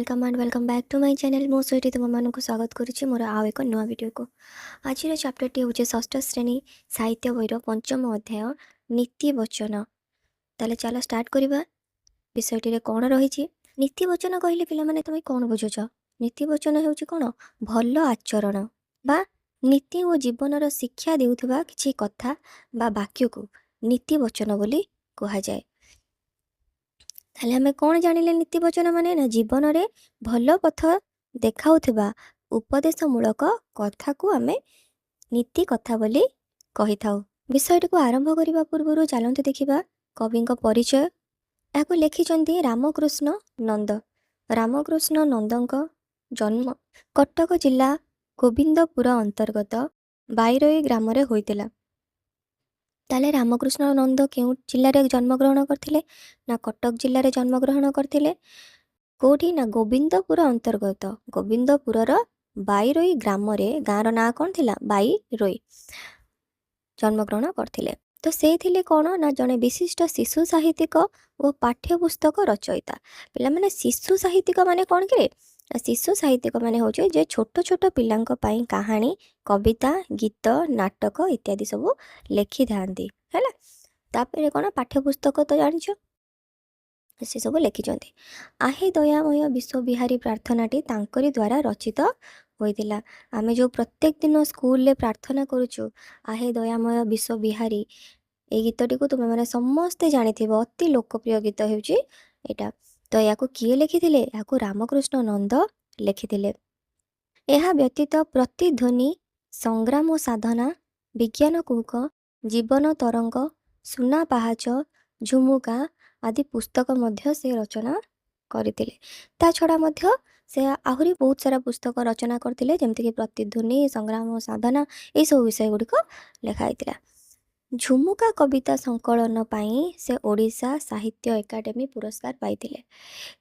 Welcome and welcome back to my channel. ମୁଁ ସୁଇଟି ତୁମମାନଙ୍କୁ ସ୍ୱାଗତ କରୁଛି ମୋର ଆଉ ଏକ ନୂଆ ଭିଡ଼ିଓକୁ। ଆଜିର ଚାପ୍ଟରଟି ହେଉଛି ଷଷ୍ଠ ଶ୍ରେଣୀ ସାହିତ୍ୟ ବହିର ପଞ୍ଚମ ଅଧ୍ୟାୟ ନୀତିବଚନ। ତାହେଲେ ଚାଲ ଷ୍ଟାର୍ଟ କରିବା। ବିଷୟଟିରେ କ'ଣ ରହିଛି? ନୀତିବଚନ କହିଲେ ପିଲାମାନେ ତୁମେ କ'ଣ ବୁଝୁଛ? ନୀତିବଚନ ହେଉଛି କ'ଣ? ଭଲ ଆଚରଣ ବା ନୀତି ଓ ଜୀବନର ଶିକ୍ଷା ଦେଉଥିବା କିଛି କଥା ବା ବାକ୍ୟକୁ ନୀତିବଚନ ବୋଲି କୁହାଯାଏ। ତାହେଲେ ଆମେ କ'ଣ ଜାଣିଲେ ନୀତିବଚନ ମାନେ? ନା ଜୀବନରେ ଭଲ ପଥ ଦେଖାଉଥିବା ଉପଦେଶମୂଳକ କଥାକୁ ଆମେ ନୀତି କଥା ବୋଲି କହିଥାଉ। ବିଷୟଟିକୁ ଆରମ୍ଭ କରିବା ପୂର୍ବରୁ ଚାଲନ୍ତୁ ଦେଖିବା କବିଙ୍କ ପରିଚୟ। ଏହାକୁ ଲେଖିଛନ୍ତି ରାମକୃଷ୍ଣ ନନ୍ଦ। ରାମକୃଷ୍ଣ ନନ୍ଦଙ୍କ ଜନ୍ମ କଟକ ଜିଲ୍ଲା ଗୋବିନ୍ଦପୁର ଅନ୍ତର୍ଗତ ବାଇରୋଇ ଗ୍ରାମରେ ହୋଇଥିଲା। ତାହେଲେ ରାମକୃଷ୍ଣ ନନ୍ଦ କେଉଁ ଜିଲ୍ଲାରେ ଜନ୍ମଗ୍ରହଣ କରିଥିଲେ? ନା କଟକ ଜିଲ୍ଲାରେ ଜନ୍ମଗ୍ରହଣ କରିଥିଲେ। କେଉଁଠି? ନା ଗୋବିନ୍ଦପୁର ଅନ୍ତର୍ଗତ ଗୋବିନ୍ଦପୁରର ବାଇରୋଇ ଗ୍ରାମରେ। ଗାଁର ନାଁ କ'ଣ ଥିଲା? ବାଇରୋଇ ଜନ୍ମଗ୍ରହଣ କରିଥିଲେ। ତ ସେ ଥିଲେ କ'ଣ? ନା ଜଣେ ବିଶିଷ୍ଟ ଶିଶୁ ସାହିତ୍ୟିକ ଓ ପାଠ୍ୟପୁସ୍ତକ ରଚୟିତା। ପିଲାମାନେ, ଶିଶୁ ସାହିତ୍ୟିକ ମାନେ କ'ଣ କିରେ? ଶିଶୁ ସାହିତ୍ୟିକ ମାନେ ହେଉଛି ଯେ ଛୋଟ ଛୋଟ ପିଲାଙ୍କ ପାଇଁ କାହାଣୀ, କବିତା, ଗୀତ, ନାଟକ ଇତ୍ୟାଦି ସବୁ ଲେଖିଥାନ୍ତି। ହେଲା, ତାପରେ କ'ଣ? ପାଠ୍ୟପୁସ୍ତକ ତ ଜାଣିଛ, ସେ ସବୁ ଲେଖିଛନ୍ତି। ଆହେ ଦୟାମୟ ବିଶ୍ୱବିହାରୀ ପ୍ରାର୍ଥନାଟି ତାଙ୍କରି ଦ୍ୱାରା ରଚିତ ହୋଇଥିଲା। ଆମେ ଯେଉଁ ପ୍ରତ୍ୟେକ ଦିନ ସ୍କୁଲରେ ପ୍ରାର୍ଥନା କରୁଛୁ ଆହେ ଦୟାମୟ ବିଶ୍ୱବିହାରୀ, ଏଇ ଗୀତଟିକୁ ତୁମେମାନେ ସମସ୍ତେ ଜାଣିଥିବ। ଅତି ଲୋକପ୍ରିୟ ଗୀତ ହେଉଛି ଏଇଟା। ତ ଏହାକୁ କିଏ ଲେଖିଥିଲେ? ଏହାକୁ ରାମକୃଷ୍ଣ ନନ୍ଦ ଲେଖିଥିଲେ। ଏହା ବ୍ୟତୀତ ପ୍ରତିଧ୍ୱନି, ସଂଗ୍ରାମ ସାଧନା, ବିଜ୍ଞାନ କୁହୁକ, ଜୀବନ ତରଙ୍ଗ, ସୁନା ପାହାଚ, ଝୁମୁକା ଆଦି ପୁସ୍ତକ ମଧ୍ୟ ସେ ରଚନା କରିଥିଲେ। ତା ଛଡ଼ା ମଧ୍ୟ ସେ ଆହୁରି ବହୁତ ସାରା ପୁସ୍ତକ ରଚନା କରିଥିଲେ, ଯେମିତିକି ପ୍ରତିଧ୍ୱନି, ସଂଗ୍ରାମ ସାଧନା, ଏଇସବୁ ବିଷୟ ଗୁଡ଼ିକ ଲେଖା ହେଇଥିଲା। ଝୁମୁକା କବିତା ସଂକଳନ ପାଇଁ ସେ ଓଡ଼ିଶା ସାହିତ୍ୟ ଏକାଡେମୀ ପୁରସ୍କାର ପାଇଥିଲେ।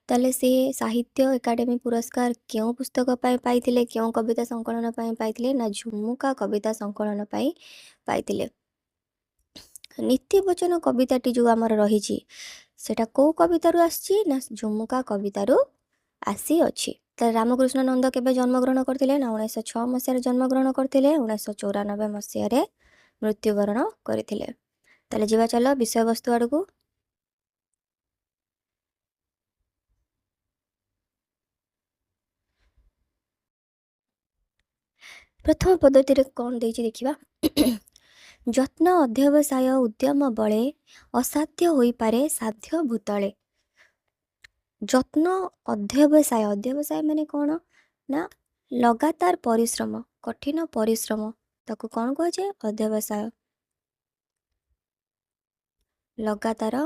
ତାହେଲେ ସେ ସାହିତ୍ୟ ଏକାଡେମୀ ପୁରସ୍କାର କେଉଁ ପୁସ୍ତକ ପାଇଁ ପାଇଥିଲେ? କେଉଁ କବିତା ସଂକଳନ ପାଇଁ ପାଇଥିଲେ? ନା ଝୁମୁକା କବିତା ସଂକଳନ ପାଇଁ ପାଇଥିଲେ। ନୀତିବଚନ କବିତାଟି ଯେଉଁ ଆମର ରହିଛି, ସେଟା କେଉଁ କବିତାରୁ ଆସିଛି? ନା ଝୁମୁକା କବିତାରୁ ଆସିଅଛି। ତାହେଲେ ରାମକୃଷ୍ଣ ନନ୍ଦ କେବେ ଜନ୍ମଗ୍ରହଣ କରିଥିଲେ? ନା 1906 ମସିହାରେ ଜନ୍ମଗ୍ରହଣ କରିଥିଲେ। 1994 ମସିହାରେ ମୃତ୍ୟୁବରଣ କରିଥିଲେ। ତାହେଲେ ଯିବା ଚାଲ ବିଷୟବସ୍ତୁ ଆଡ଼କୁ। ପ୍ରଥମ ପଦ୍ଧତିରେ କ'ଣ ଦେଇଛି ଦେଖିବା। ଯତ୍ନ ଅଧ୍ୟବସାୟ ଉଦ୍ୟମ ବଳେ ଅସାଧ୍ୟ ହୋଇପାରେ ସାଧ୍ୟ ଭୂତଳେ। ଯତ୍ନ ଅଧ୍ୟବସାୟ, ଅଧ୍ୟବସାୟ ମାନେ କ'ଣ? ନା ଲଗାତାର ପରିଶ୍ରମ, କଠିନ ପରିଶ୍ରମ, ତାକୁ କ'ଣ କୁହାଯାଏ? ଅଧ୍ୟବସାୟ। ଲଗାତାର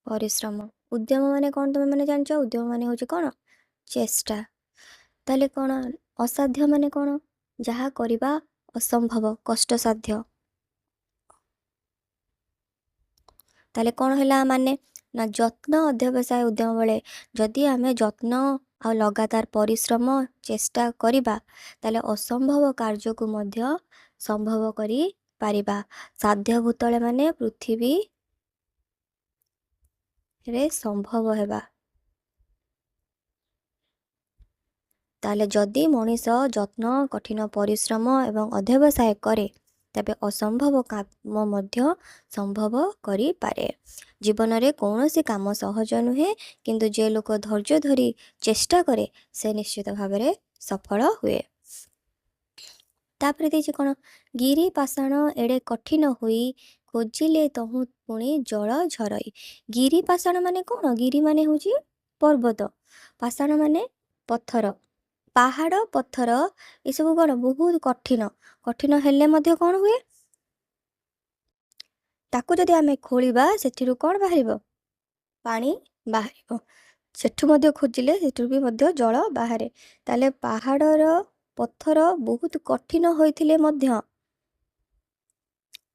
ପରିଶ୍ରମ। ଉଦ୍ୟମ ମାନେ କ'ଣ ତୁମେ ମାନେ ଜାଣିଛ? ଉଦ୍ୟମ ମାନେ ହେଉଛି କ'ଣ? ଚେଷ୍ଟା। ତାହେଲେ କ'ଣ ଅସାଧ୍ୟ ମାନେ କ'ଣ? ଯାହା କରିବା ଅସମ୍ଭବ, କଷ୍ଟସାଧ୍ୟ। ତାହେଲେ କ'ଣ ହେଲା ମାନେ? ନା ଯତ୍ନ ଅଧ୍ୟବସାୟ ଉଦ୍ୟମ ବେଳେ ଯଦି ଆମେ ଯତ୍ନ ଆଉ ଲଗାତାର ପରିଶ୍ରମ ଚେଷ୍ଟା କରିବା, ତାହେଲେ ଅସମ୍ଭବ କାର୍ଯ୍ୟକୁ ମଧ୍ୟ ସମ୍ଭବ କରିପାରିବା। ସାଧ୍ୟ ଭୂତଳେ ମାନେ ପୃଥିବୀରେ ସମ୍ଭବ ହେବା। ତାହେଲେ ଯଦି ମଣିଷ ଯତ୍ନ, କଠିନ ପରିଶ୍ରମ ଏବଂ ଅଧ୍ୟବସାୟ କରେ, ତେବେ ଅସମ୍ଭବ କାମ ମଧ୍ୟ ସମ୍ଭବ କରିପାରେ। ଜୀବନରେ କୌଣସି କାମ ସହଜ ନୁହେଁ, କିନ୍ତୁ ଯେ ଲୋକ ଧୈର୍ଯ୍ୟ ଧରି ଚେଷ୍ଟା କରେ ସେ ନିଶ୍ଚିତ ଭାବରେ ସଫଳ ହୁଏ। ତାପରେ ଦେଇଛି କ'ଣ? ଗିରି ପାଷାଣ ଏଡ଼େ କଠିନ ହୋଇ ଖୋଜିଲେ ତହୁଁ ପୁଣି ଜଳ ଝରଇ। ଗିରି ପାଷାଣ ମାନେ କ'ଣ? ଗିରି ମାନେ ହେଉଛି ପର୍ବତ, ପାଷାଣ ମାନେ ପଥର, ପାହାଡ଼, ପଥର ଏସବୁ କ'ଣ ବହୁତ କଠିନ। କଠିନ ହେଲେ ମଧ୍ୟ କ'ଣ ହୁଏ? ତାକୁ ଯଦି ଆମେ ଖୋଳିବା ସେଥିରୁ କ'ଣ ବାହାରିବ? ପାଣି ବାହାରିବ। ସେଠୁ ମଧ୍ୟ ଖୋଜିଲେ ସେଠୁ ବି ମଧ୍ୟ ଜଳ ବାହାରେ। ତାହେଲେ ପାହାଡ଼ର ପଥର ବହୁତ କଠିନ ହୋଇଥିଲେ ମଧ୍ୟ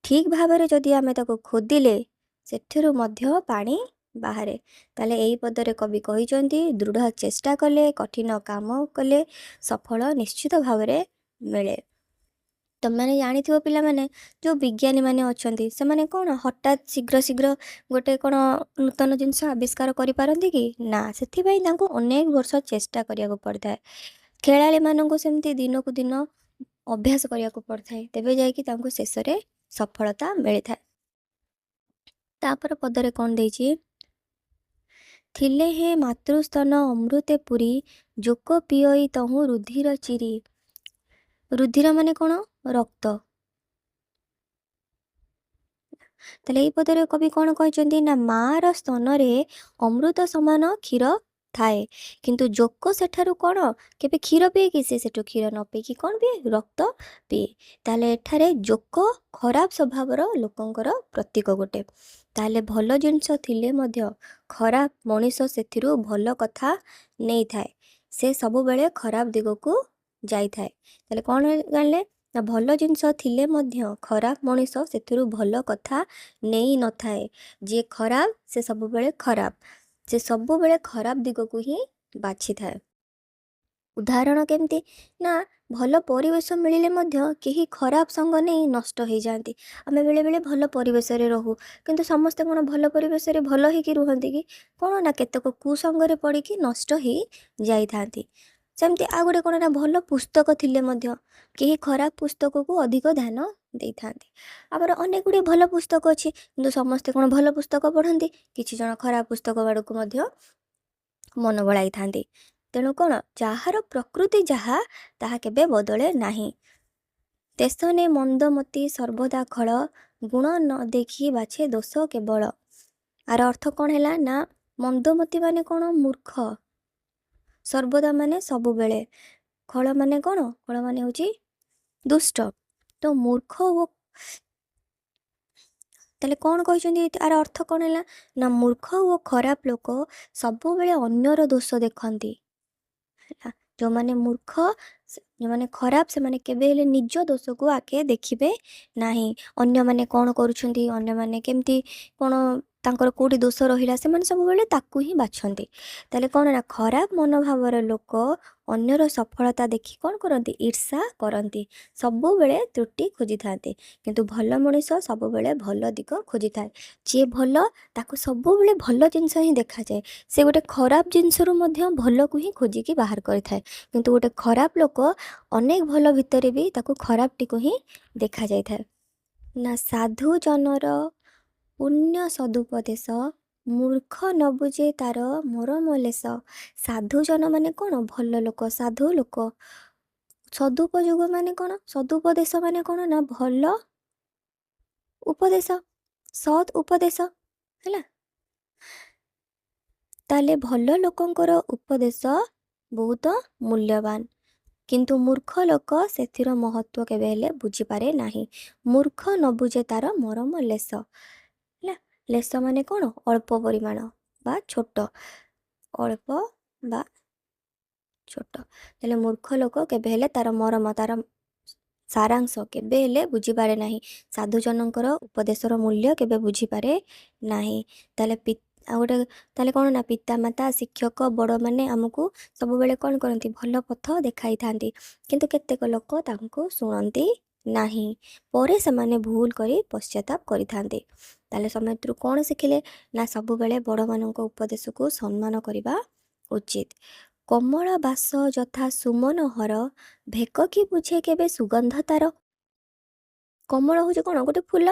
ଠିକ୍ ଭାବରେ ଯଦି ଆମେ ତାକୁ ଖୋଦିଲେ ସେଥିରୁ ମଧ୍ୟ ପାଣି ବାହାରେ। ତାହେଲେ ଏହି ପଦରେ କବି କହିଛନ୍ତି, ଦୃଢ଼ ଚେଷ୍ଟା କଲେ, କଠିନ କାମ କଲେ ସଫଳ ନିଶ୍ଚିତ ଭାବରେ ମିଳେ। ତମେମାନେ ଜାଣିଥିବ ପିଲାମାନେ, ଯେଉଁ ବିଜ୍ଞାନୀମାନେ ଅଛନ୍ତି, ସେମାନେ କ'ଣ ହଠାତ୍ ଶୀଘ୍ର ଶୀଘ୍ର ଗୋଟେ କ'ଣ ନୂତନ ଜିନିଷ ଆବିଷ୍କାର କରିପାରନ୍ତି କି? ନା, ସେଥିପାଇଁ ତାଙ୍କୁ ଅନେକ ବର୍ଷ ଚେଷ୍ଟା କରିବାକୁ ପଡ଼ିଥାଏ। ଖେଳାଳିମାନଙ୍କୁ ସେମିତି ଦିନକୁ ଦିନ ଅଭ୍ୟାସ କରିବାକୁ ପଡ଼ିଥାଏ, ତେବେ ଯାଇକି ତାଙ୍କୁ ଶେଷରେ ସଫଳତା ମିଳିଥାଏ। ତାପର ପଦରେ କ'ଣ ଦେଇଛି? ଥିଲେ ହେଁ ମାତୃସ୍ତନ ଅମୃତେ ପୁରୀ, ଜୋକ ପିଅଇ ତହୁଁ ରୁଧିର ଚିରି। ରୁଧିର ମାନେ କ'ଣ? ରକ୍ତ। ତାହେଲେ ଏଇ ପଦରେ କବି କ'ଣ କହିଛନ୍ତି ନା, ମାଆର ସ୍ତନରେ ଅମୃତ ସମାନ କ୍ଷୀର ଥାଏ, କିନ୍ତୁ ଜୋକ ସେଠାରୁ କ'ଣ କେବେ କ୍ଷୀର ପିଏ କି? ସେ ସେଠୁ କ୍ଷୀର ନ ପିଇକି କ'ଣ ପିଏ? ରକ୍ତ ପିଏ। ତାହେଲେ ଏଠାରେ ଜୋକ ଖରାପ ସ୍ୱଭାବର ଲୋକଙ୍କର ପ୍ରତୀକ ଗୋଟେ। ତାହେଲେ ଭଲ ଜିନିଷ ଥିଲେ ମଧ୍ୟ ଖରାପ ମଣିଷ ସେଥିରୁ ଭଲ କଥା ନେଇଥାଏ, ସେ ସବୁବେଳେ ଖରାପ ଦିଗକୁ ଯାଇଥାଏ। ତାହେଲେ କ'ଣ ଜାଣିଲେ ନା, ଭଲ ଜିନିଷ ଥିଲେ ମଧ୍ୟ ଖରାପ ମଣିଷ ସେଥିରୁ ଭଲ କଥା ନେଇନଥାଏ। ଯିଏ ଖରାପ ସେ ସବୁବେଳେ ଖରାପ, ସେ ସବୁବେଳେ ଖରାପ ଦିଗକୁ ହିଁ ବାଛିଥାଏ। ଉଦାହରଣ କେମିତି ନା, ଭଲ ପରିବେଶ ମିଳିଲେ ମଧ୍ୟ କେହି ଖରାପ ସଙ୍ଗ ନେଇ ନଷ୍ଟ ହେଇଯାଆନ୍ତି। ଆମେ ବେଳେବେଳେ ଭଲ ପରିବେଶରେ ରହୁ, କିନ୍ତୁ ସମସ୍ତେ କ'ଣ ଭଲ ପରିବେଶରେ ଭଲ ହେଇକି ରୁହନ୍ତି କି କ'ଣ? ନା, କେତେକ କୁସଙ୍ଗରେ ପଡ଼ିକି ନଷ୍ଟ ହେଇ ଯାଇଥାନ୍ତି। ସେମିତି ଆଉ ଗୋଟେ କ'ଣ ନା, ଭଲ ପୁସ୍ତକ ଥିଲେ ମଧ୍ୟ କେହି ଖରାପ ପୁସ୍ତକକୁ ଅଧିକ ଧ୍ୟାନ ଦେଇଥାନ୍ତି। ଆମର ଅନେକ ଗୁଡ଼ିଏ ଭଲ ପୁସ୍ତକ ଅଛି, କିନ୍ତୁ ସମସ୍ତେ କ'ଣ ଭଲ ପୁସ୍ତକ ପଢ଼ନ୍ତି? କିଛି ଜଣ ଖରାପ ପୁସ୍ତକ ଆଡ଼କୁ ମଧ୍ୟ ମନ ବଳାଇଥାନ୍ତି। ତେଣୁ କ'ଣ, ଯାହାର ପ୍ରକୃତି ଯାହା ତାହା କେବେ ବଦଳେ ନାହିଁ। ତେସନେ ମନ୍ଦମତି ସର୍ବଦା ଖଳ, ଗୁଣ ନ ଦେଖି ବାଛେ ଦୋଷ କେବଳ। ଆର ଅର୍ଥ କ'ଣ ହେଲା ନା, ମନ୍ଦମତି ମାନେ କ'ଣ? ମୂର୍ଖ। ସର୍ବଦା ମାନେ ସବୁବେଳେ, ଖଳ ମାନେ କ'ଣ? ଖଳ ମାନେ ହେଉଛି ଦୁଷ୍ଟ। ତ ମୂର୍ଖ ଓ ତାହେଲେ କ'ଣ କହିଛନ୍ତି? ଆର ଅର୍ଥ କ'ଣ ହେଲା ନା, ମୂର୍ଖ ଓ ଖରାପ ଲୋକ ସବୁବେଳେ ଅନ୍ୟର ଦୋଷ ଦେଖନ୍ତି। ହେଲା, ଯେଉଁମାନେ ମୂର୍ଖ, ଯେଉଁମାନେ ଖରାପ, ସେମାନେ କେବେ ହେଲେ ନିଜ ଦୋଷକୁ ଆଗେ ଦେଖିବେ ନାହିଁ। ଅନ୍ୟମାନେ କ'ଣ କରୁଛନ୍ତି, ଅନ୍ୟମାନେ କେମିତି କ'ଣ, ତାଙ୍କର କେଉଁଠି ଦୋଷ ରହିଲା, ସେମାନେ ସବୁବେଳେ ତାକୁ ହିଁ ବାଛନ୍ତି। ତାହେଲେ କ'ଣ ନା, ଖରାପ ମନୋଭାବର ଲୋକ ଅନ୍ୟର ସଫଳତା ଦେଖି କ'ଣ କରନ୍ତି? ଈର୍ଷା କରନ୍ତି, ସବୁବେଳେ ତ୍ରୁଟି ଖୋଜିଥାନ୍ତି। କିନ୍ତୁ ଭଲ ମଣିଷ ସବୁବେଳେ ଭଲ ଦିଗ ଖୋଜିଥାଏ। ଯିଏ ଭଲ, ତାକୁ ସବୁବେଳେ ଭଲ ଜିନିଷ ହିଁ ଦେଖାଯାଏ। ସେ ଗୋଟେ ଖରାପ ଜିନିଷରୁ ମଧ୍ୟ ଭଲକୁ ହିଁ ଖୋଜିକି ବାହାର କରିଥାଏ। କିନ୍ତୁ ଗୋଟେ ଖରାପ ଲୋକ ଅନେକ ଭଲ ଭିତରେ ବି ତାକୁ ଖରାପଟିକୁ ହିଁ ଦେଖାଯାଇଥାଏ। ନା, ସାଧୁଜନର ପୁଣ୍ୟ ସଦୁପଦେଶ, ମୂର୍ଖ ନ ବୁଝେ ତାର ମରମ ଲେଶ। ସାଧୁଜନ ମାନେ କ'ଣ? ଭଲ ଲୋକ, ସାଧୁ ଲୋକ। ସଦୁପଯୋଗ ମାନେ କ'ଣ? ସଦୁପଦେଶ ମାନେ କ'ଣ ନା, ଭଲ ଉପଦେଶ, ସତ୍ ଉପଦେଶ ହେଲା। ତାହେଲେ ଭଲ ଲୋକଙ୍କର ଉପଦେଶ ବହୁତ ମୂଲ୍ୟବାନ, କିନ୍ତୁ ମୂର୍ଖ ଲୋକ ସେଥିର ମହତ୍ଵ କେବେ ହେଲେ ବୁଝିପାରେ ନାହିଁ। ମୂର୍ଖ ନ ବୁଝେ ତାର ମରମ ଲେଶ। ହେଲା, ଲେଶ ମାନେ କ'ଣ? ଅଳ୍ପ ପରିମାଣ ବା ଛୋଟ, ଅଳ୍ପ ବା ଛୋଟ। ତାହେଲେ ମୂର୍ଖ ଲୋକ କେବେ ହେଲେ ତାର ମରମ, ତାର ସାରାଂଶ କେବେ ହେଲେ ବୁଝିପାରେ ନାହିଁ। ସାଧୁଜନଙ୍କର ଉପଦେଶର ମୂଲ୍ୟ କେବେ ବୁଝିପାରେ ନାହିଁ। ତାହେଲେ ଆଉ ଗୋଟେ ତାହେଲେ କ'ଣ ନା, ପିତାମାତା, ଶିକ୍ଷକ, ବଡ଼ମାନେ ଆମକୁ ସବୁବେଳେ କ'ଣ କରନ୍ତି? ଭଲ ପଥ ଦେଖାଇଥାନ୍ତି, କିନ୍ତୁ କେତେକ ଲୋକ ତାଙ୍କୁ ଶୁଣନ୍ତି ନାହିଁ, ପରେ ସେମାନେ ଭୁଲ କରି ପଶ୍ଚାତାପ କରିଥାନ୍ତି। ତାହେଲେ ସମୟଥିରୁ କ'ଣ ଶିଖିଲେ ନା, ସବୁବେଳେ ବଡ଼ମାନଙ୍କ ଉପଦେଶକୁ ସମ୍ମାନ କରିବା ଉଚିତ। କମଳ ବାସ ଯଥା ସୁମନୋହର, ଭେକ କି ବୁଝେ କେବେ ସୁଗନ୍ଧ ତାର। କମଳ ହେଉଛି କ'ଣ? ଗୋଟେ ଫୁଲ।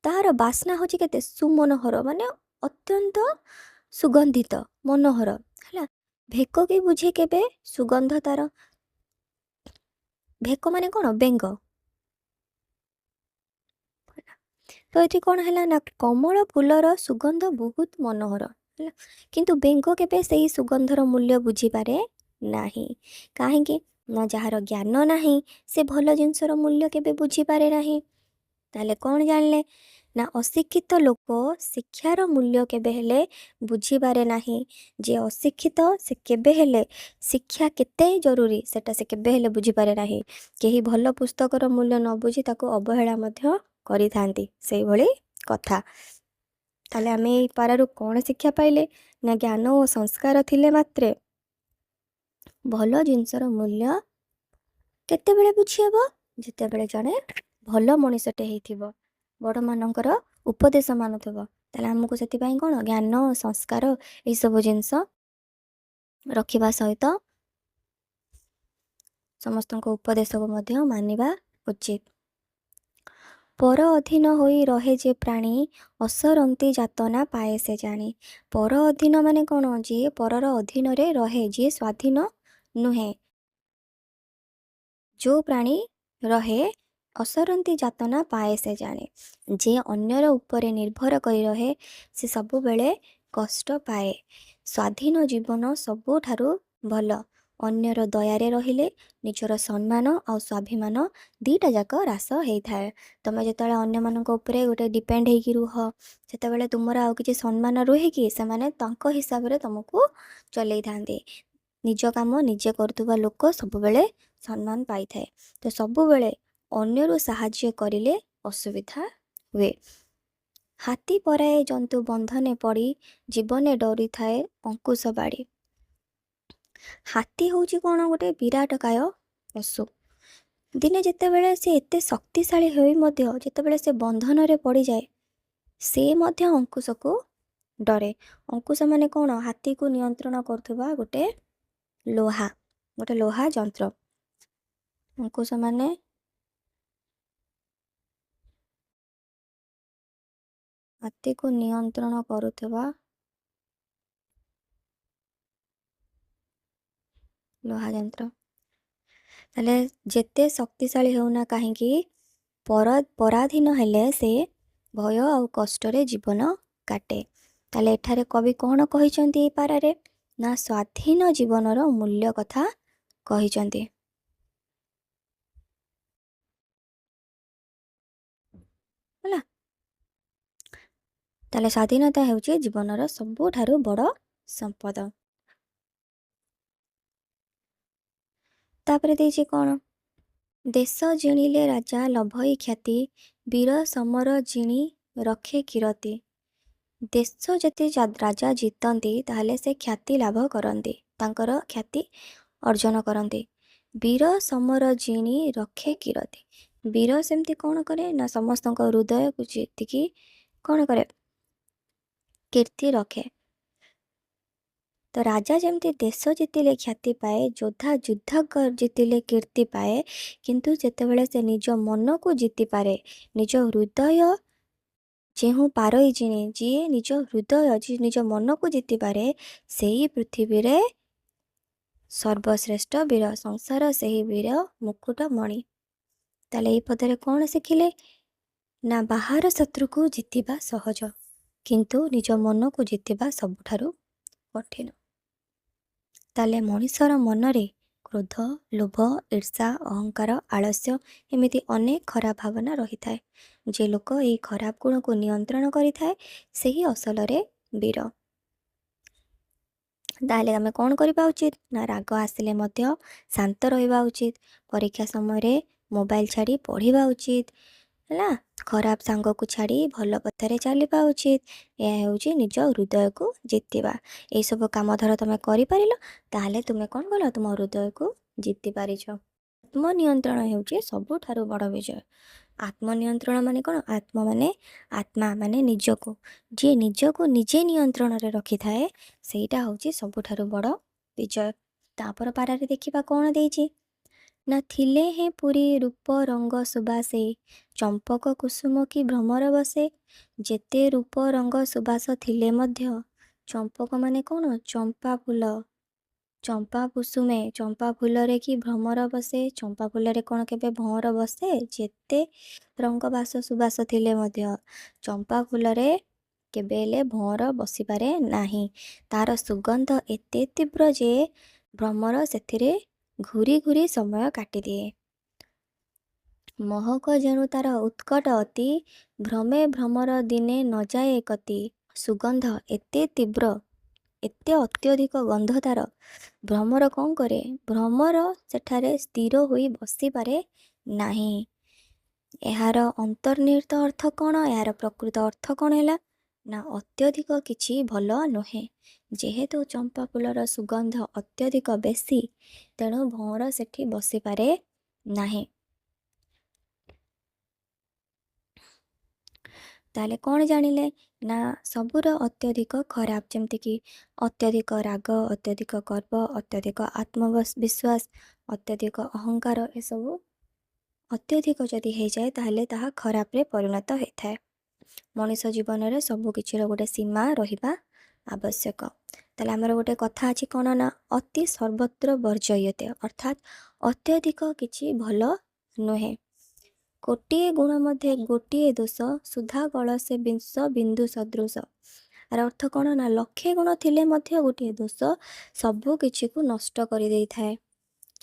ତାହାର ବାସ୍ନା ହେଉଛି କେତେ ସୁମନୋହର, ମାନେ ଅତ୍ୟନ୍ତ ସୁଗନ୍ଧିତ, ମନୋହର ହେଲା। ଭେକ କି ବୁଝେ କେବେ ସୁଗନ୍ଧ ତାର। ଭେକ ମାନେ କ'ଣ? ବେଙ୍ଗ। ତ ଏଠି କ'ଣ ହେଲା ନା, କମଳ ଫୁଲର ସୁଗନ୍ଧ ବହୁତ ମନୋହର ହେଲା, କିନ୍ତୁ ବେଙ୍ଗ କେବେ ସେଇ ସୁଗନ୍ଧର ମୂଲ୍ୟ ବୁଝିପାରେ ନାହିଁ। କାହିଁକି ନା, ଯାହାର ଜ୍ଞାନ ନାହିଁ ସେ ଭଲ ଜିନିଷର ମୂଲ୍ୟ କେବେ ବୁଝିପାରେ ନାହିଁ। ତାହେଲେ କ'ଣ ଜାଣିଲେ ନା, ଅଶିକ୍ଷିତ ଲୋକ ଶିକ୍ଷାର ମୂଲ୍ୟ କେବେ ହେଲେ ବୁଝିପାରେ ନାହିଁ। ଯିଏ ଅଶିକ୍ଷିତ ସେ କେବେ ହେଲେ ଶିକ୍ଷା କେତେ ଜରୁରୀ ସେଟା ସେ କେବେ ହେଲେ ବୁଝିପାରେ ନାହିଁ। କେହି ଭଲ ପୁସ୍ତକର ମୂଲ୍ୟ ନ ବୁଝି ତାକୁ ଅବହେଳା ମଧ୍ୟ କରିଥାନ୍ତି, ସେଇଭଳି କଥା। ତାହେଲେ ଆମେ ଏଇ ପାରାରୁ କ'ଣ ଶିକ୍ଷା ପାଇଲେ ନା, ଜ୍ଞାନ ଓ ସଂସ୍କାର ଥିଲେ ମାତ୍ରେ ଭଲ ଜିନିଷର ମୂଲ୍ୟ କେତେବେଳେ ବୁଝି ହେବ? ଯେତେବେଳେ ଜଣେ ଭଲ ମଣିଷଟେ ହେଇଥିବ, ବଡ଼ମାନଙ୍କର ଉପଦେଶ ମାନୁଥିବ, ତାହେଲେ ଆମକୁ ସେଥିପାଇଁ କ'ଣ ଜ୍ଞାନ, ସଂସ୍କାର ଏଇସବୁ ଜିନିଷ ରଖିବା ସହିତ ସମସ୍ତଙ୍କ ଉପଦେଶକୁ ମଧ୍ୟ ମାନିବା ଉଚିତ। ପର ଅଧୀନ ହୋଇ ରହେ ଯେ ପ୍ରାଣୀ, ଅସରନ୍ତି ଯାତନା ପାଏ ସେ ଜାଣି। ପର ଅଧୀନ ମାନେ କ'ଣ? ଯିଏ ପରର ଅଧୀନରେ ରହେ, ଯିଏ ସ୍ୱାଧୀନ ନୁହେଁ, ଯେଉଁ ପ୍ରାଣୀ ରହେ, ଅସରନ୍ତି ଯାତନା ପାଏ ସେ ଜାଣେ। ଯିଏ ଅନ୍ୟର ଉପରେ ନିର୍ଭର କରି ରହେ, ସେ ସବୁବେଳେ କଷ୍ଟ ପାଏ। ସ୍ୱାଧୀନ ଜୀବନ ସବୁଠାରୁ ଭଲ। ଅନ୍ୟର ଦୟାରେ ରହିଲେ ନିଜର ସମ୍ମାନ ଆଉ ସ୍ୱାଭିମାନ ଦୁଇଟା ଯାକ ହ୍ରାସ ହେଇଥାଏ। ତୁମେ ଯେତେବେଳେ ଅନ୍ୟମାନଙ୍କ ଉପରେ ଗୋଟେ ଡିପେଣ୍ଡ ହେଇକି ରୁହ, ସେତେବେଳେ ତୁମର ଆଉ କିଛି ସମ୍ମାନ ରୁହେ କି? ସେମାନେ ତାଙ୍କ ହିସାବରେ ତୁମକୁ ଚଲେଇଥାନ୍ତି। ନିଜ କାମ ନିଜେ କରୁଥିବା ଲୋକ ସବୁବେଳେ ସମ୍ମାନ ପାଇଥାଏ। ତ ସବୁବେଳେ ଅନ୍ୟରୁ ସାହାଯ୍ୟ କରିଲେ ଅସୁବିଧା ହୁଏ। ହାତୀ ପରାଏ ଜନ୍ତୁ ବନ୍ଧନେ ପଡ଼ି, ଜୀବନେ ଡରିଥାଏ ଅଙ୍କୁଶ ବାଡ଼ି। ହାତୀ ହେଉଛି କ'ଣ? ଗୋଟେ ବିରାଟକାୟ ପଶୁ। ଦିନେ ଯେତେବେଳେ ସେ ଏତେ ଶକ୍ତିଶାଳୀ ହୋଇ ମଧ୍ୟ ଯେତେବେଳେ ସେ ବନ୍ଧନରେ ପଡ଼ିଯାଏ, ସେ ମଧ୍ୟ ଅଙ୍କୁଶକୁ ଡରେ। ଅଙ୍କୁଶ ମାନେ କ'ଣ? ହାତୀକୁ ନିୟନ୍ତ୍ରଣ କରୁଥିବା ଗୋଟେ ଲୋହା, ଗୋଟେ ଲୋହା ଯନ୍ତ୍ର। ଅଙ୍କୁଶ ମାନେ ହାତୀକୁ ନିୟନ୍ତ୍ରଣ କରୁଥିବା ଲୋହା ଯନ୍ତ୍ର। ତାହେଲେ ଯେତେ ଶକ୍ତିଶାଳୀ ହେଉନା କାହିଁକି, ପରାଧୀନ ହେଲେ ସେ ଭୟ ଆଉ କଷ୍ଟରେ ଜୀବନ କାଟେ। ତାହେଲେ ଏଠାରେ କବି କ'ଣ କହିଛନ୍ତି ଏଇ ପାରାରେ? ନା ସ୍ୱାଧୀନ ଜୀବନର ମୂଲ୍ୟ କଥା କହିଛନ୍ତି। ହେଲା, ତାହେଲେ ସ୍ୱାଧୀନତା ହେଉଛି ଜୀବନର ସବୁଠାରୁ ବଡ଼ ସମ୍ପଦ। ତାପରେ ଦେଇଛି କ'ଣ? ଦେଶ ଜିଣିଲେ ରାଜା ଲଭଇ ଖ୍ୟାତି, ବୀର ସମର ଜିଣି ରଖେ କୀରତି। ଦେଶ ଯଦି ରାଜା ଜିତନ୍ତି, ତାହେଲେ ସେ ଖ୍ୟାତି ଲାଭ କରନ୍ତି, ତାଙ୍କର ଖ୍ୟାତି ଅର୍ଜନ କରନ୍ତି। ବୀର ସମର ଜିଣି ରଖେ କୀରତି। ବୀର ସେମିତି କ'ଣ କରେ? ନା ସମସ୍ତଙ୍କ ହୃଦୟକୁ ଜିତିକି କ'ଣ କରେ? କୀର୍ତ୍ତି ରଖେ। ତ ରାଜା ଯେମିତି ଦେଶ ଜିତିଲେ ଖ୍ୟାତି ପାଏ, ଯୋଦ୍ଧା ଯୁଦ୍ଧ ଜିତିଲେ କୀର୍ତ୍ତି ପାଏ, କିନ୍ତୁ ଯେତେବେଳେ ସେ ନିଜ ମନକୁ ଜିତିପାରେ, ନିଜ ହୃଦୟ ଯେଉଁ ପାରଇ ଜିଣି, ଯିଏ ନିଜ ହୃଦୟ, ଯିଏ ନିଜ ମନକୁ ଜିତିପାରେ, ସେଇ ପୃଥିବୀରେ ସର୍ବଶ୍ରେଷ୍ଠ ବୀର। ସଂସାର ସେହି ବୀର ମୁକୁଟମଣି। ତାହେଲେ ଏଇ ପଦରେ କ'ଣ ଶିଖିଲେ? ନା ବାହାର ଶତ୍ରୁକୁ ଜିତିବା ସହଜ, କିନ୍ତୁ ନିଜ ମନକୁ ଜିତିବା ସବୁଠାରୁ କଠିନ। ତାହେଲେ ମଣିଷର ମନରେ କ୍ରୋଧ, ଲୋଭ, ଈର୍ଷା, ଅହଙ୍କାର, ଆଳସ୍ୟ ଏମିତି ଅନେକ ଖରାପ ଭାବନା ରହିଥାଏ। ଯେ ଲୋକ ଏହି ଖରାପ ଗୁଣକୁ ନିୟନ୍ତ୍ରଣ କରିଥାଏ, ସେହି ଅସଲରେ ବୀର। ତାହେଲେ ଆମେ କ'ଣ କରିବା ଉଚିତ? ନା ରାଗ ଆସିଲେ ମଧ୍ୟ ଶାନ୍ତ ରହିବା ଉଚିତ। ପରୀକ୍ଷା ସମୟରେ ମୋବାଇଲ ଛାଡ଼ି ପଢ଼ିବା ଉଚିତ। ହେଲା, ଖରାପ ସାଙ୍ଗକୁ ଛାଡ଼ି ଭଲ ପଥରେ ଚାଲିବା ଉଚିତ। ଏହା ହେଉଛି ନିଜ ହୃଦୟକୁ ଜିତିବା। ଏଇସବୁ କାମ ଧର ତୁମେ କରିପାରିଲ, ତାହେଲେ ତୁମେ କ'ଣ କଲ? ତୁମ ହୃଦୟକୁ ଜିତି ପାରିଛ। ଆତ୍ମନିୟନ୍ତ୍ରଣ ହେଉଛି ସବୁଠାରୁ ବଡ଼ ବିଜୟ। ଆତ୍ମନିୟନ୍ତ୍ରଣ ମାନେ କ'ଣ? ଆତ୍ମ ମାନେ ଆତ୍ମା ମାନେ ନିଜକୁ। ଯିଏ ନିଜକୁ ନିଜେ ନିୟନ୍ତ୍ରଣରେ ରଖିଥାଏ, ସେଇଟା ହେଉଛି ସବୁଠାରୁ ବଡ଼ ବିଜୟ। ତାପର ପାରାରେ ଦେଖିବା କ'ଣ ଦେଇଛି। ନା ଥିଲେ ହେଁ ପୁରୀ ରୂପ ରଙ୍ଗ ସୁବାସେ, ଚମ୍ପକ କୁସୁମ କି ଭ୍ରମର ବସେ। ଯେତେ ରୂପ ରଙ୍ଗ ସୁବାସ ଥିଲେ ମଧ୍ୟ, ଚମ୍ପକ ମାନେ କ'ଣ? ଚମ୍ପା ଫୁଲ। ଚମ୍ପା କୁସୁମେ, ଚମ୍ପା ଫୁଲରେ କି ଭ୍ରମର ବସେ? ଚମ୍ପା ଫୁଲରେ କ'ଣ କେବେ ଭଅଁର ବସେ? ଯେତେ ରଙ୍ଗ ବାସ ସୁବାସ ଥିଲେ ମଧ୍ୟ ଚମ୍ପା ଫୁଲରେ କେବେ ହେଲେ ଭଅଁର ବସିପାରେ ନାହିଁ। ତାର ସୁଗନ୍ଧ ଏତେ ତୀବ୍ର ଯେ ଭ୍ରମର ସେଥିରେ ଘୁରି ଘୁରି ସମୟ କାଟିଦିଏ। ମହକ ଯେଣୁ ତାର ଉତ୍କଟ ଅତି, ଭ୍ରମେ ଭ୍ରମର ଦିନେ ନ ଯାଏ କତି। ସୁଗନ୍ଧ ଏତେ ତୀବ୍ର, ଏତେ ଅତ୍ୟଧିକ ଗନ୍ଧ ତାର, ଭ୍ରମର କ'ଣ କରେ? ଭ୍ରମର ସେଠାରେ ସ୍ଥିର ହୋଇ ବସିପାରେ ନାହିଁ। ଏହାର ଅନ୍ତର୍ନିହିତ ଅର୍ଥ କ'ଣ? ଏହାର ପ୍ରକୃତ ଅର୍ଥ କ'ଣ ହେଲା? ନା ଅତ୍ୟଧିକ କିଛି ଭଲ ନୁହେଁ। ଯେହେତୁ ଚମ୍ପା ଫୁଲର ସୁଗନ୍ଧ ଅତ୍ୟଧିକ ବେଶୀ, ତେଣୁ ଭଅଁର ସେଠି ବସିପାରେ ନାହିଁ। ତାହେଲେ କ'ଣ ଜାଣିଲେ ନା ସବୁର ଅତ୍ୟଧିକ ଖରାପ, ଯେମିତିକି ଅତ୍ୟଧିକ ରାଗ, ଅତ୍ୟଧିକ ଗର୍ବ, ଅତ୍ୟଧିକ ଆତ୍ମବିଶ୍ୱାସ, ଅତ୍ୟଧିକ ଅହଙ୍କାର, ଏସବୁ ଅତ୍ୟଧିକ ଯଦି ହେଇଯାଏ ତାହେଲେ ତାହା ଖରାପରେ ପରିଣତ ହୋଇଥାଏ। ମଣିଷ ଜୀବନରେ ସବୁକିଛିର ଗୋଟେ ସୀମା ରହିବା ଆବଶ୍ୟକ। ତାହେଲେ ଆମର ଗୋଟେ କଥା ଅଛି କ'ଣ ନା ଅତି ସର୍ବତ୍ର ବର୍ଜୟତେ, ଅର୍ଥାତ୍ ଅତ୍ୟଧିକ କିଛି ଭଲ ନୁହେଁ। ଗୋଟିଏ ଗୁଣ ମଧ୍ୟେ ଗୋଟିଏ ଦୋଷ, ସୁଧା କଳସେ ବିଷ ବିନ୍ଦୁ ସଦୃଶ। ଆର ଅର୍ଥ କ'ଣ ନା ଲକ୍ଷେ ଗୁଣ ଥିଲେ ମଧ୍ୟ ଗୋଟିଏ ଦୋଷ ସବୁ କିଛିକୁ ନଷ୍ଟ କରିଦେଇଥାଏ।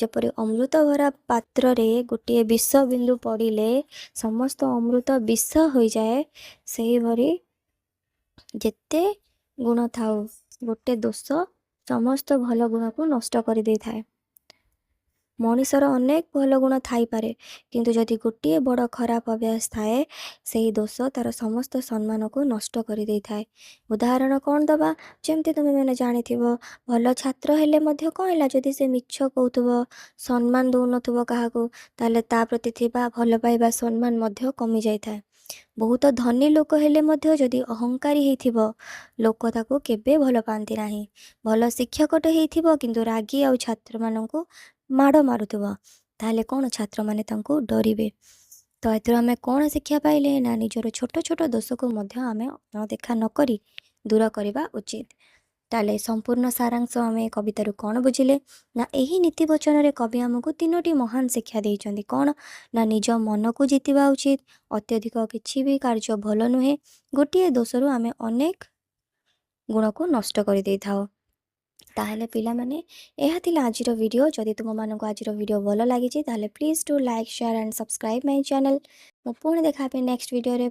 ଯେପରି ଅମୃତ ଭରା ପାତ୍ରରେ ଗୋଟିଏ ବିଷ ବିନ୍ଦୁ ପଡ଼ିଲେ ସମସ୍ତ ଅମୃତ ବିଷ ହୋଇଯାଏ, ସେହିଭଳି ଯେତେ ଗୁଣ ଥାଉ ଗୋଟେ ଦୋଷ ସମସ୍ତ ଭଲ ଗୁଣକୁ ନଷ୍ଟ କରିଦେଇଥାଏ। ମଣିଷର ଅନେକ ଭଲ ଗୁଣ ଥାଇପାରେ, କିନ୍ତୁ ଯଦି ଗୋଟିଏ ବଡ଼ ଖରାପ ଅଭ୍ୟାସ ଥାଏ, ସେହି ଦୋଷ ତା'ର ସମସ୍ତ ସମ୍ମାନକୁ ନଷ୍ଟ କରିଦେଇଥାଏ। ଉଦାହରଣ କ'ଣ ଦେବା? ଯେମିତି ତୁମେମାନେ ଜାଣିଥିବ, ଭଲ ଛାତ୍ର ହେଲେ ମଧ୍ୟ କ'ଣ ହେଲା, ଯଦି ସେ ମିଛ କହୁଥିବ, ସମ୍ମାନ ଦେଉନଥିବ କାହାକୁ, ତାହେଲେ ତା ପ୍ରତି ଥିବା ଭଲ ପାଇବା ସମ୍ମାନ ମଧ୍ୟ କମିଯାଇଥାଏ। ବହୁତ ଧନୀ ଲୋକ ହେଲେ ମଧ୍ୟ ଯଦି ଅହଙ୍କାରୀ ହେଇଥିବ, ଲୋକ ତାକୁ କେବେ ଭଲ ପାଆନ୍ତି ନାହିଁ। ଭଲ ଶିକ୍ଷକଟେ ହେଇଥିବ କିନ୍ତୁ ରାଗି ଆଉ ଛାତ୍ରମାନଙ୍କୁ ମାଡ଼ ମାରୁଥିବ, ତାହେଲେ କ'ଣ ଛାତ୍ରମାନେ ତାଙ୍କୁ ଡରିବେ। ତ ଏଥିରୁ ଆମେ କ'ଣ ଶିକ୍ଷା ପାଇଲେ ନା ନିଜର ଛୋଟ ଛୋଟ ଦୋଷକୁ ମଧ୍ୟ ଆମେ ଅଣଦେଖା ନକରି ଦୂର କରିବା ଉଚିତ। ତାହେଲେ ସମ୍ପୂର୍ଣ୍ଣ ସାରାଂଶ ଆମେ କବିତାରୁ କ'ଣ ବୁଝିଲେ ନା ଏହି ନୀତିବଚନରେ କବି ଆମକୁ ତିନୋଟି ମହାନ ଶିକ୍ଷା ଦେଇଛନ୍ତି। କ'ଣ ନା ନିଜ ମନକୁ ଜିତିବା ଉଚିତ, ଅତ୍ୟଧିକ କିଛି ବି କାର୍ଯ୍ୟ ଭଲ ନୁହେଁ, ଗୋଟିଏ ଦୋଷରୁ ଆମେ ଅନେକ ଗୁଣକୁ ନଷ୍ଟ କରିଦେଇଥାଉ। ତାହେଲେ ପିଲାମାନେ, ଏହା ଥିଲା ଆଜିର ଭିଡ଼ିଓ। ଯଦି ତୁମମାନଙ୍କୁ ଆଜିର ଭିଡ଼ିଓ ଭଲ ଲାଗିଛି, ତାହେଲେ please do like, share and subscribe my channel. ମୁଁ ପୁଣି ଦେଖା ହେବି ନେକ୍ସଟ ଭିଡ଼ିଓରେ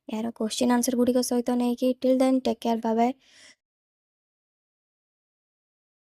ଏହାର କୋଶ୍ଚିନ୍ ଆନ୍ସର୍ ଗୁଡ଼ିକ ସହିତ ନେଇକି। Till then, take care, bye bye.